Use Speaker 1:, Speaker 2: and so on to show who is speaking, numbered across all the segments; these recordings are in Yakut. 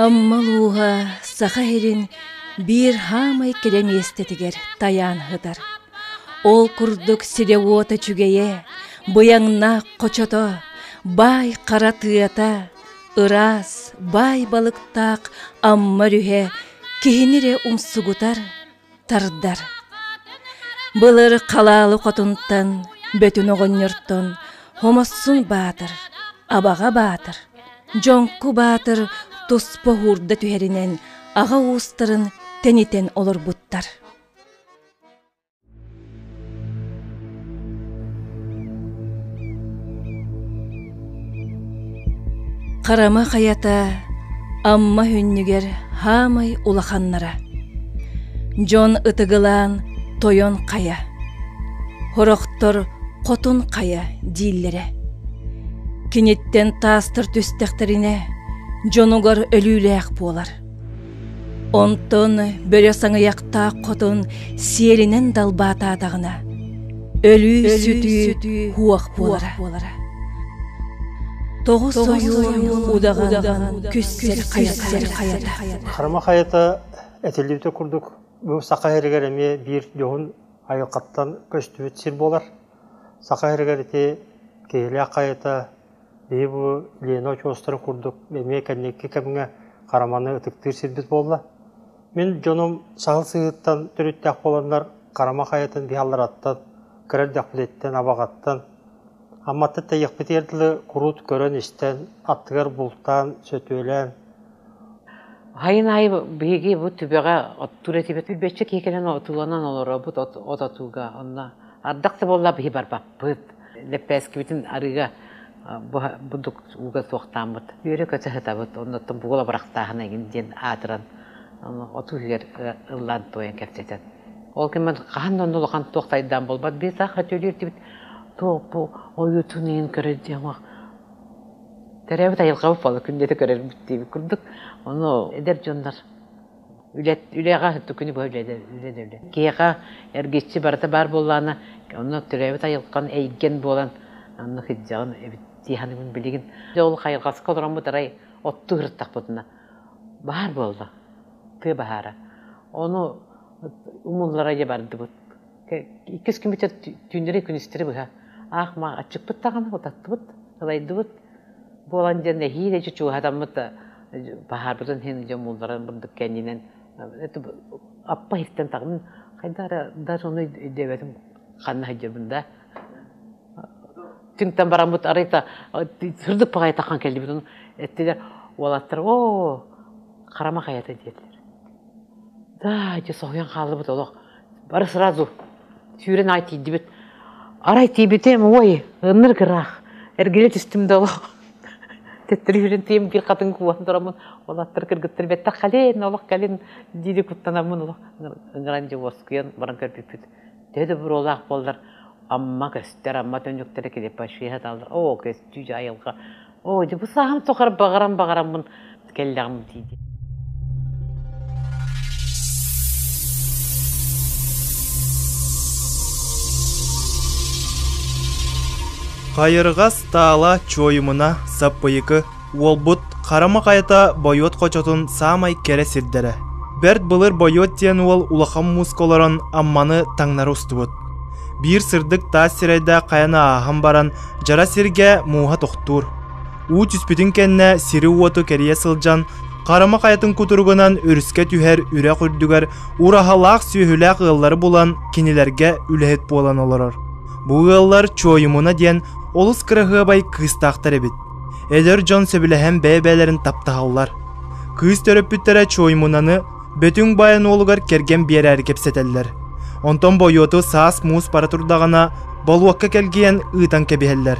Speaker 1: Амма улууһа Саха сирин биир хаамай кэрэ миэстэтигэр тайаан сытар. Ол курдук сирэ-уота үчүгэйэ, быйаҥнаах хочото, баай хара тыата, ыраас, баай балыктаах Амма өрүһэ киһини эрэ умсугутар, тардар. Былыр халаалы хотунтан, Бөтүн оҕонньортон Хомоссун Баатыр, Абаҕа Баатыр, Дьоҥку Баатыр туспа уһуурда түһэринэн аҕа уустарын тэнитэн олорбуттар. Харама хайата Амма хүннүгэр хаамай улаханнара. Дьон ытыгылаан тойон хайа, сорохтор хотун хайа дииллэрэ. Киниттэн таастар түстэхтэринэ дьонугар өлүүлээх буолар. Онтон бөрө саҥыйахтаах хотун сиэлинэн далбаатаатаҕына, өлүү-сүтүү хуох буолара. Тоҕус ойуун удаҕан күссэр хайата.
Speaker 2: Харама хайата этиллибитэ курдук бу саха сиригэр эмиэ биир дьоһун айылҕаттан көстүбүт сир буолар. Саха сиригэр ити Киһилээх хайата Биһи бу Лена очуостарын курдук эмиэ кэнники кэмҥэ Хараманы ытыктыыр сирбит буолла. Мин дьонум Саһыл Сыһыыттан төрүттээх буоланнар Харама хайатын биһи аллараттан, кыра эрдэхпититтэн, Абаҕаттан, Амматтан тэйиэхпитигэр дылы куруут көрөн-истэн, аттыгар бултаан, сөтүөлээн.
Speaker 3: Хайын аайы биһиги бу түбэҕэ оттуур этибит. Билбэччэ киһи кэлэн отууланан олоробут от отууга. Онно ардах да буолла биһи барбаппыт. Лэппээскибитин арыыга бурдук ууга суохтааммыт. Үөрэ-көтө сытабыт, оннуттан бугул абырахтааһын эҥин диэн аатыран оту иһигэр ыллаан туойан кэпсэтэн. Ол кэмҥэ хаһан да онно улахан туох тайдаан буолбат. Биир саах өтүүлүүр этибит. Туох бу ойуутун иһин көрөр диэн төрөөбүт айылҕабыт буола күннэтэ көрөрбүт диэбит курдук. Ону эдэр дьоннор Үлэҕэ күнү быһа үлэ да үлэ. Киһиэхэ эргиччи барыта баар буоллаҕына, онно төрөөбүт айылҕан эйгэн буолан онно сылдьаҕын эбит дии саныыбын билигин. Дьэ ол хайҕаска олороммут арай оттуу сырыттахпытына баһаар буолла, тыа баһаара. Ону умуллара дьэ бардыбыт. Иккис күммүтэ түүннэри күнүстэри быһа аах ма аччыкпыт даҕаны утаттыбыт, ылайдыбыт. Буолан диэн нэһиилэ чугаһатаммыт баһаарбытын иһин дьон муулларан бурдук кэннинэн аппа иһиттэн таҕым хайда эрэ даже ону өйдөөбөтүм ханна сылдьабын да түҥтэн бараммыт арыйта сырдык баҕайы таххан кэллибит ону эттилэр уолаттар оо харама хайата диэтилэр да дьэ соһуйан хааллыбыт олох бары сразу Сүүрэн аҕай тиийдибит. Арай тиийбитим, ой, ынырык ыраах. Эргилэ түстүм да олох. Төттөрү сүүрэн тиийэн биир хатыҥ кууһан тураммын, уолаттар кыргыттар бэттэх кэлин, олох кэлин дии куттанаммын олох ыҥыран дьэ уоскуйан баран көрбүппүт. Төһө да буруолаах буоллар, Амма көстөр, Амма түннүктэрэ килипашиһа таллар. Оо, көстүү дьэ айылҕа. Оо, дьэ бу сааһым тухары баҕаран баҕараммын кэллэҕим дии.
Speaker 4: Хайырҕас таала Чуойумуна Саппыйыкы уолбут Харама хайата Бойуот хочотун саамай кэрэ сирдэрэ. Бэрт былыр Бойуот диэн уол улахан мууска олорон Амманы таҥнары устубут. Биир сырдык таас сирэйдээх хайаны ааһан баран дьара сиргэ мууһа тохтуур. Уу түспүтүн кэннэ сири-уоту кэрийэ сылдьан, Харама хайатын кутуругунан өрүскэ түһэр үрэх үрдүгэр ураһалаах сүөһүлээх ыаллары булан кинилэргэ үлэһит буолан олорор. Бу ыаллар Чуойумуна диэн олус кыраһыабай кыыстаахтар эбит. Эдэр дьон сөбүлэһэн бэйэ-бэйэлэрин таптаһаллар. Кыыс төрөппүттэрэ Чуоймунаны Бөтүҥ баайын уолугар кэргэн биэрээри кэпсэтэллэр. Онтон Бойуоту саас муус бара турдаҕына болуокка кэлгийэн ыытан кэбиһэллэр.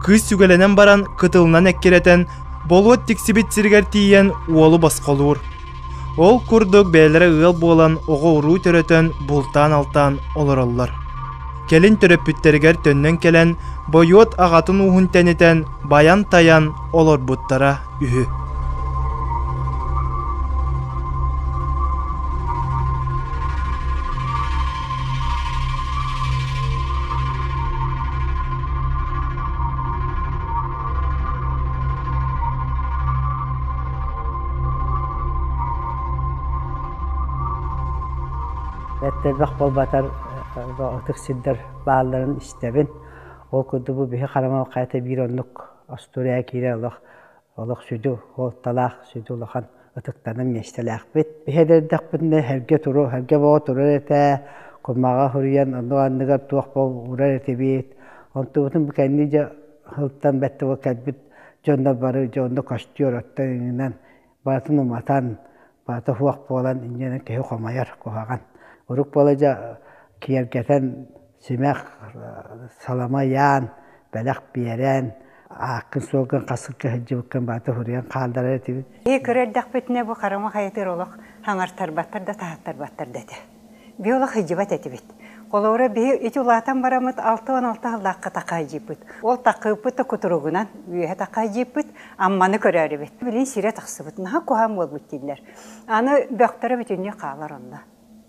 Speaker 4: Кыыс сүгэлэнэн баран кытылынан эккирэтэн, болуот тиксибит сиригэр тиийэн уолу босхолуур. Ол курдук бэйэлэрэ ыал буолан оҕо-уруу төрөтөн, бултаан-алтаан олороллор. Кэлин төрөппүттэригэр төннөн кэлэн, Бойуот аҕатын ууһун тэнитэн, байан-тайан олорбуттара үһү.
Speaker 5: Бэрт буолбатар ытык сирдэр баалларын истэбин. Ол курдук бу биһи Харама хайата биир оннук остуоруйа киирэр олох олох сүдү суолталаах, сүдү улахан ытыктанар миэстэлээхпит. Биһи эдэрдэхпитинэ эргэ туру, эргэ боҕо турар этэ, кумаҕа суруйан онно анныгар туох уурар этибит. Онтубутун бу кэнни дьэ сылтан бэттэ бу кэлбит дьоннор бары дьэ онно көстүөр оттон иҥинэн барытын уматан, барыта суох буолан инньэнэн киһи хомойор куһаҕан. Урук буола дьэ киэргэтэн симэх салама ыйаан, бэлэх биэрэн, ааккын-суолгун хасыкка сылдьыбыккын барыта суруйан хаалларар этибит.
Speaker 6: Ии кыра эрдэхпитинэ бу харама хайатыыр олох хаҥартарбаттар да таһаттарбаттар да этэ. Би олох сылдьыбат этибит. Холобура биһи ити улаатан бараммыт 66 сыллаахха такаайдьыппыт. Ол такыыппыт да кутуругунан үөһэ такаайдьыппыт Амманы көрөөрүбүт. Билин сирэ тахсыбыт. Наһаа куһаҕан буолбут дииллэр. Аны бөхтөрө бүтүннүү хаалар онно.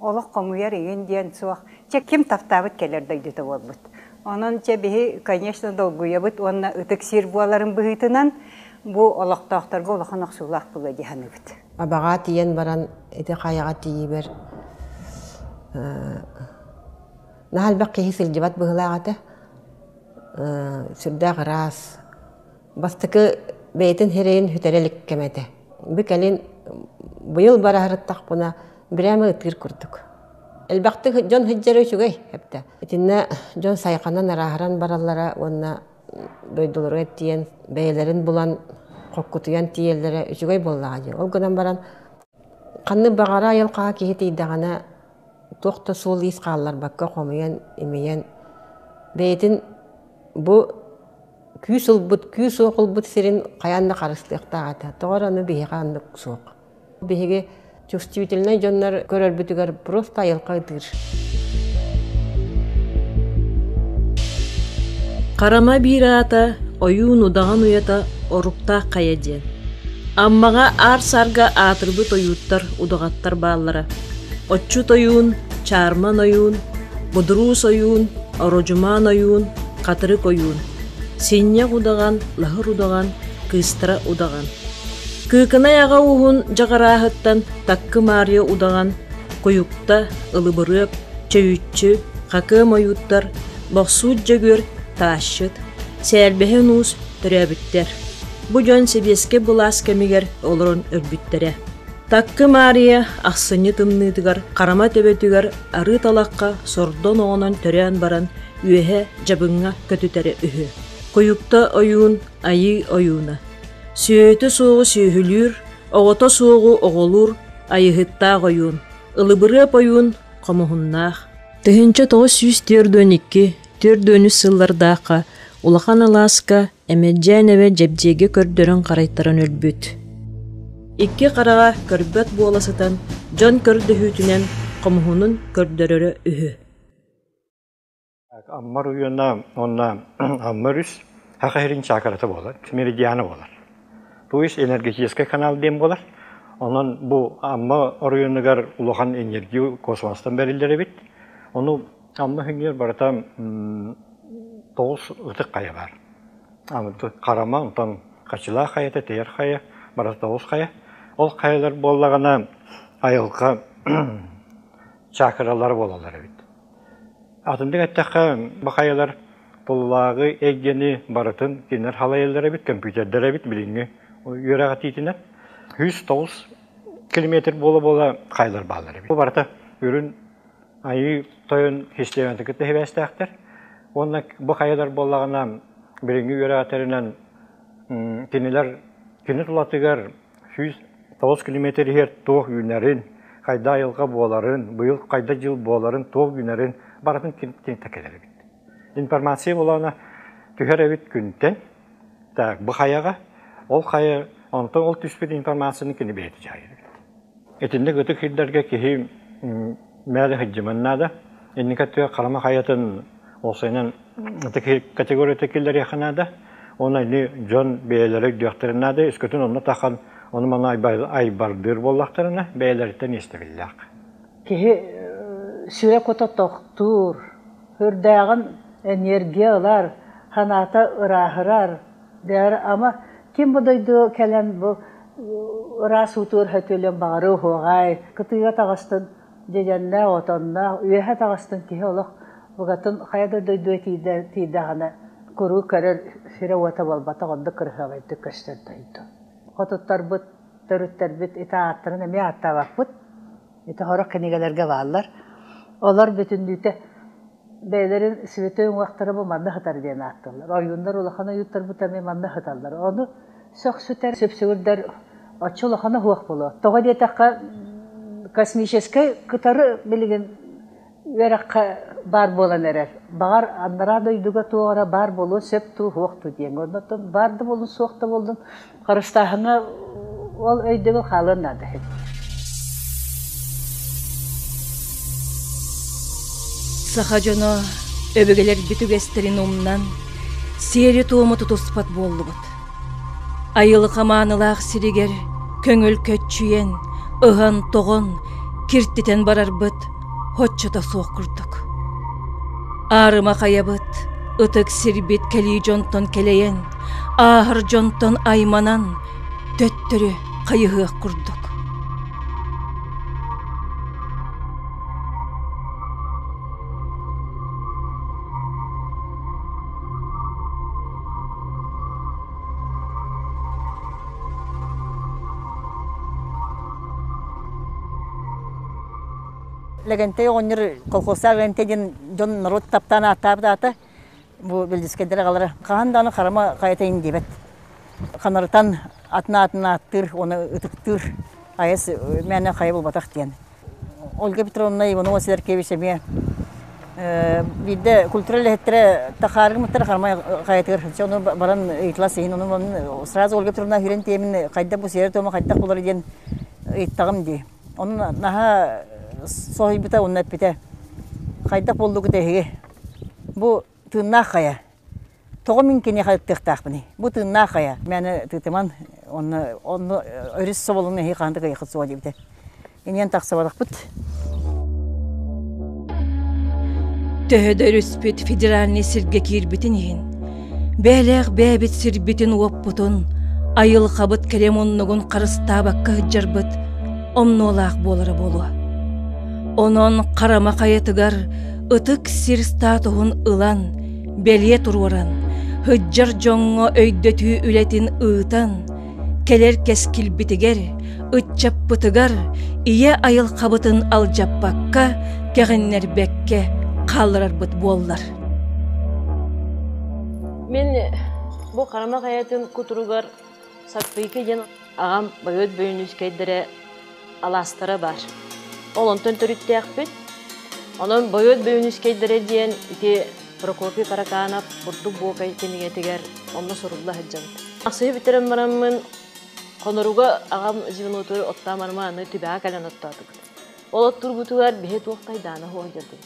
Speaker 6: Олох хомуйар игин диэн суох. Чэ ким таптаабыт кэлэр дойдута буолбут. Онон чэ биһи, конечно, долгуйабыт уонна ытык сир буоларын быһыытынан бу олохтоохторго улахан охсуулаах буолуо дии саныыбыт.
Speaker 7: Абаҕа тиийэн баран ити хайаҕа тиийибэр наһаа элбэх киһи сылдьыбат быһыылаах этэ. Сүрдээх ыраас. Бастакы бэйэтин сирэйин сүтэрэ илик кэмэ этэ. Бу кэлин быйыл бараһырыттахпына бирээмэ ытыыр курдук. Элбэхтик дьон сылдьара үчүгэй эптэ. Итиннэ дьон сайҕанан арааһыран бараллара уонна дойдуларыгар тиийэн бэйэлэрин булан хоккутуйан тиийэллэрэ үчүгэй буоллаҕа дии. Ол гынан баран ханнык баҕара айылҕаҕа киһи тиийдэҕинэ туох да суол-иис хаалларбакка хомуйан, имийэн бэйэтин бу күүс ылбыт, күүс суох ылбыт сирин хайаан да харыстыахтаах этэ. Тоҕо эрэ ону биһиэхэ оннук суох. Биһиги чувствительнай дьоннор көрөрбүтүгэр просто айылҕа ытыыр.
Speaker 1: Харама биир аата ойуун удаҕан уйата Оруктаах хайа диэн. Аммаҕа аар-саарга аатырбыт ойууттар, удаҕаттар бааллара. Отчут ойуун, Чаарман ойуун, Будуруус ойуун, Ородьумаан ойуун, Хатырык ойуун, Синньэх удаҕан, Лаһыр удаҕан, Кыыстара удаҕан. Кыыкынай аҕа ууһун дьаҕарааһыттан Таккы Маарыйа удаҕан, Куйукта, Ылыбырыап, Чөйүччү, Хакыам ойууттар, Бохсуут Дьөгүөр, Таасчыт, Сээлбэһин уус төрөөбүттэр. Бу дьон сэбиэскэй былаас кэмигэр олорон өлбүттэрэ. Таккы Маарыйа ахсынньы тымныытыгар харама төбөтүгэр арыы талахха сордон оҕонон төрөөн баран үөһэ дьабыҥҥа көтүтэрэ үһү. Куйукта ойуун айыы ойууна. Сүөһүтэ суоҕу сүөһүлүүр, оҕото суоҕу оҕолуур айыһыттаах ойуун, Ылыбырыап ойуун хомуһуннаах. 1942 43 сыллардаахха Улахан Алааска Эмэдьээн эбэ Дьэбдьиэгэ көрдөрөн харайтаран өлбүт. Икки хараҕа көрбөт буола сытан, дьон көрдөһүүтүнэн хомуһунун көрдөрөрө үһү.
Speaker 2: Аммар уйуна уонна Амма өрүс Саха сирин чакрата буолар, меридиана буолар. То есть энергетический канал диэн буолар. Онон бу Амма оройуонугар улахан энергия космостан бэриллэр эбит. Ону Амма хүннүөр барыта тоҕус ытык хайа баар. Харама, онтон Хачылаах хайата, Тэйэр хайа, барыта тоҕус хайа. Ол хайалар буоллаҕына айылҕа чакралара буолаллар эбит. Атыннык эттэххэ, бу хайалар туллааҕы эйгэни барытын кинилэр халайаллар эбит, көмпүүтэрдэр эбит билиҥҥи үөрэх этиитинэн. 109 километр буола-буола хайалар бааллар эбит. Бу барыта үрүн айыы тойон систиэмэтин кытта сибээстээхтэр. Уонна бу хайалар буоллаҕына билиҥҥи үөрэх этэринэн кинилэр кини тулатыгар 109 километр иһэр туох үүнэрин, хайда айылҕа буоларын, быйыл хайда дьыл буоларын, туох үүнэрин барытын киниттэн кэлэр эбит. Информация буолаана түһэр эбит күнтэн, так, бу хайаҕа, ол хайа, онтон ол түспүт информацияны кини бэйэтэ дьаһайар эбит. Итинник ытык сирдэргэ киһи мээлэ сылдьыман наада. Инники өттүгэр Харама хайатын уопсайынан категорията киллэриэххэ наада. Уонна ини дьон бэйэлэрэ өйдүөхтэрин наада. Өскөтүн онно тахан ону маны айбардыыр буоллахтарына бэйэлэриттэн иэстэбиллээх.
Speaker 8: Киһи сүрэ кута тохтуур, үрдээҕин энергия ылар, санаата ырааһырар. Дэр ама ким бу дойду кэлэн бу ыраас уутугар хөтүөлүөн баҕарыа уһуоҕай, кытыыга таҕыстын. Дьэдьэннээх, отонноох, үөһэ таҕыстын киһи олох букатын хайа да дойдуга тиийдэҕинэ куруук көрөр сирэ-уота буолбатах, оннук кырасыабайдык көстөр дойду. Хотуттарбыт, төрүттэрбит ити ааттарын эмиэ ааттаабаппыт. Ити сорох кинигэлэргэ бааллар. Олор бүтүннүүтэ бэйэлэрин святой уҥуохтара бу манна сытар диэн ааттыыллар. Ойууннар улахан ойууттарбыт эмиэ манна сыталлар. Ону сөхсүтэр, сүпсүгүрдэр оччо улахана суох буолуо. Тоҕо диэтэххэ, космическай кытары билигин үөрэххэ баар буолан эрэр. Баҕар, анараа дойдуга туох эрэ баар буолуон сөп дуу, суох дуу диэн. Оннуттан баар да буоллун, суох да буоллун, харыстааһыҥҥа ол өйдөбүл хаалыан наада эбит.
Speaker 1: Саха дьоно өбүгэлэрбит үгэстэрин умнан, сиэри-туому тутуспат буоллубут. Айылҕа маанылаах сиригэр көҥүл көччүйэн, ыһан-тоҕон, киртитэн барарбыт оччото суох курдук. Аарыма хайабыт, ытык сирбит кэлии дьонтон кэлэйэн, ааһар дьонтон айманан, төттөрү хайыһыах курдук.
Speaker 9: Лэгэнтэй оҕонньор колхозтаах Лэгэнтэй диэн дьон норуот таптаан ааттаабыт аата бу Белдискэйдэр аҕалара хаһан даҕаны харама хайата иһин диэбэт. Ханарытан атын аатын ааттыыр, уонна ытыктыыр айас мээнэ хайа буолбатах диэн. Ольга Петровна Иванова Сидоркевич эмиэ биирдэ культура үлэһиттэрэ тахааргымыттар хармай хайатыгар ону баран ыйыталас иһин ону сразу Ольга Петровна хүрэн тиэмин хайдах бу сиэрэ-туома хайдах буолар диэн ыйыттаҕым дии. Ону наһаа соһуйбута уонна эппитэ хайдах буоллугут эһиги бу тыыннаах хайа Тоҕо мин киниэхэ ыттыахтаахпыный? Бу тыыннаах хайа. Мээнэ тыытыман, онно онно өрүс соболун эһи хаһан да кыайыаххыт суоҕа диэбитэ. Иниэн тахсыбатахпыт.
Speaker 1: Төһө да өрүспүт федеральнай сиргэ киирбитин иһин, бээлээх бэйэбит сирбитин-уоппутун, айылҕабыт кэрэ муннугун харыстаабакка сылдьарбыт омнуолаах буолара буолуо. Онон Харама хайатыгар ытык сир статуһун ылан, бэлиэ туруоран, сылдьар дьоҥҥо өйдөтүү үлэтин ыытан, кэлэр кэскилбитигэр, ыччаппытыгар ийэ айылҕабытын алдьаппакка, кэҕиннэрбэккэ хаалларарбыт буоллар.
Speaker 10: Мин бу Харама хайатын кутуругар Саппыйка диэн аҕам Бойуот Бөйүнүскэйдэрэ алаастара баар. Ол онтон төрүттээхпит. Онон Бойуот Бөйүнүскэйдэрэ диэн ити Прокопий Караканов Бурдук Буокай кинигэтигэр онно сурулла сылдьабыт. Ахсыһы бүтэрэн бараммын хоноруга аҕам звенотугар оттоон аны түбэҕэ кэлэн оттоотубут. Ол оттуурбутугар биһи туох тайдаана суох дьардыбыт.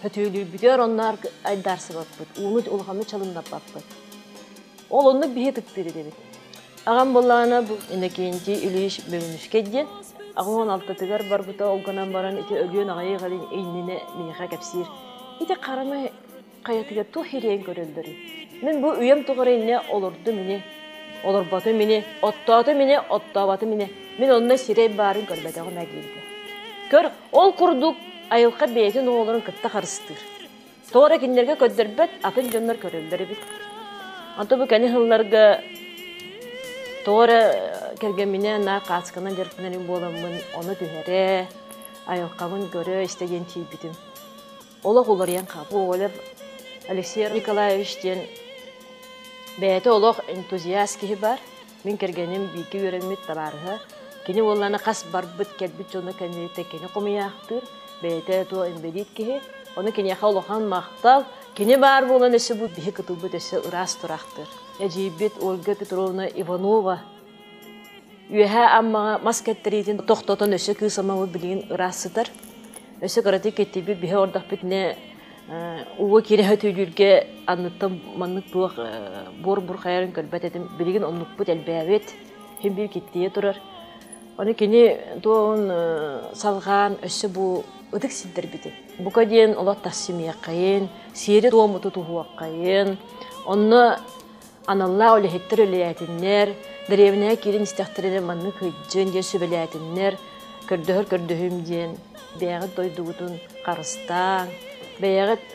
Speaker 10: Хөтүөлүүрбүтүгэр онно айдаарсыбаппыт, ууну улаханнык чалымнаппаппыт. Ол оннук биһи ытыктыыр этибит. Аҕам буоллаҕына бу Иннокентий Ильич Бөлүнүскэй диэн 86-тыгар барбыта ол гынан баран ити өлүөн аҕыйах иннинэ миэхэ кэпсиир. Ити харама хайатыгар туох ириэн көрөллөрүй? Мин бу үйэм тухары иннэ олордум ини, олорботум ини, оттоотум ини, оттооботум ини. Мин онно сирэй баарын көрбөтөҕүм ээ диэбитэ. Көр, ол курдук айылҕа бэйэтин оҕолорун кытта харыстыыр. Тоҕо эрэ кинилэргэ көрдөрбөт, атын дьоннор көрөллөр эбит. Онто бу кэни сылларга тоҕо эрэ кэргэмминээн наар хаасканан дьарыктанар буоламмын ону түһэрэ, айылҕабын көрө истэ диэн тиийбитим. Олох уларыйан хаалбыт. Оля Алексей Николаевич диэн бэйэтэ олох энтузиаст киһи баар. Мин кэргэним бииргэ үөрэммит табаарыһа. Кини уоллаана хас барбыт кэлбит дьоно кэнниттэн кини хомуйаахтыыр, бэйэтэ туох инбэлиит киһи. Ону киниэхэ улахан махтал. Кини баар буолан өссө бу биһи кытылбыт өссө ыраас тураахтыыр. Эдьиийбит Ольга Петровна Иванова Үөһээ Аммаҕа мас кэттэриитин тохтотон өссө кыыс Аммабыт билигин ыраас сытар. Өссө кыратык кэттийбит биһи ордохпүтүнэ ууга киирэ сөтүөлүүргэ анныттан маннык туох буор бурхайарын көрбөт этим. Билигин оннукпут элбээбит. Син биир киттийэ турар. Ону кини туоҕун салҕаан өссө бу ытык сирдэрбитин. Бука диэн олох тахсымиэххэйин, сиэри-туому тутуһуоххайын, онно аналлаах үлэһиттэр үлэлээтиннэр, дэриэбинэҕэ киирэн истэхтэринэ маннык сылдьын диэн сүбэлээтиннэр, көрдөһөр көрдөһүүм диэн. бэйэҕит дойдугутун харыстааҥ, бэйэҕит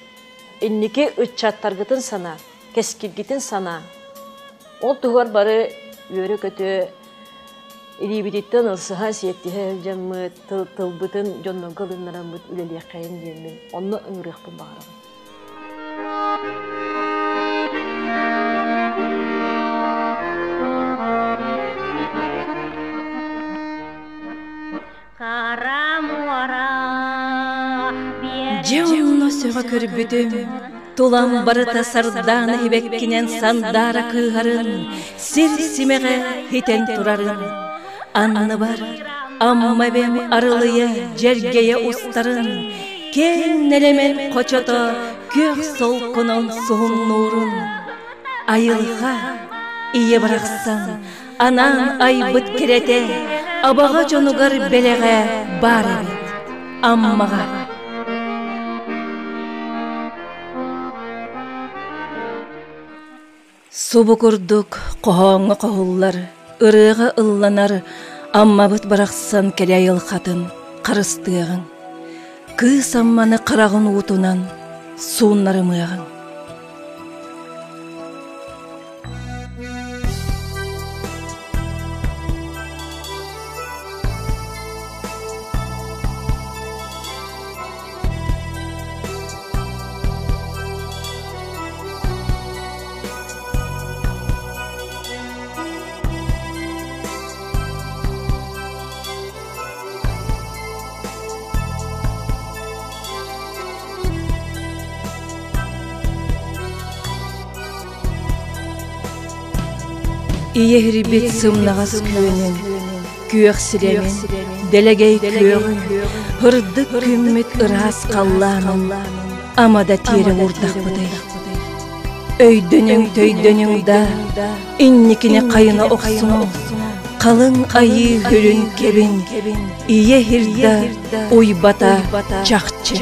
Speaker 10: инники ыччаттаргытын санаа, кэскилгитин санаа. Ол туһугар бары үөрэ-көтө илиибититтэн ылсыһа, сиэттиһэ сылдьаммыт, тылбытын дьоннорго ылыннараммыт үлэлиэххэйин диэммин онно ыҥырыахпын баҕарабын.
Speaker 11: Дьэ онно сөҕө көрбүтүм, тулам барыта сардаана сибэккинэн сандаара кыыһарын, сир симэҕэ хитэн турарын, анныбар Амма эбэм арылыйа дьэргэйэ устарын, киэҥ нэлэмэн хочото күөх солкунан суһумнуурун, айылҕа ийэ барахсан анаан айбыт кэрэтэ абаҕа дьонугар бэлэҕэ баар эбит Аммаҕа. Субу курдук хоһооҥҥо хоһуллар, ырыаҕа ылланар Аммабыт барахсан кэрэ айылҕатын харыстыаҕыҥ. Кыыс Амманы хараҕын уутунан сууннарымыаҕыҥ. Ийэһирбит сымнаҕас күөнүн, күөх сирэмин, дэлэгэй күөҕүн, һырдык күммүт ыраас халлаанын ама да тиэрэ уурдахпытый. Өйдөнүҥ, төйдөнүҥ да, инникини хайына охсуҥ, халыҥ айыы хүрүн кэбин, ийэ хирда уйбата чахчы.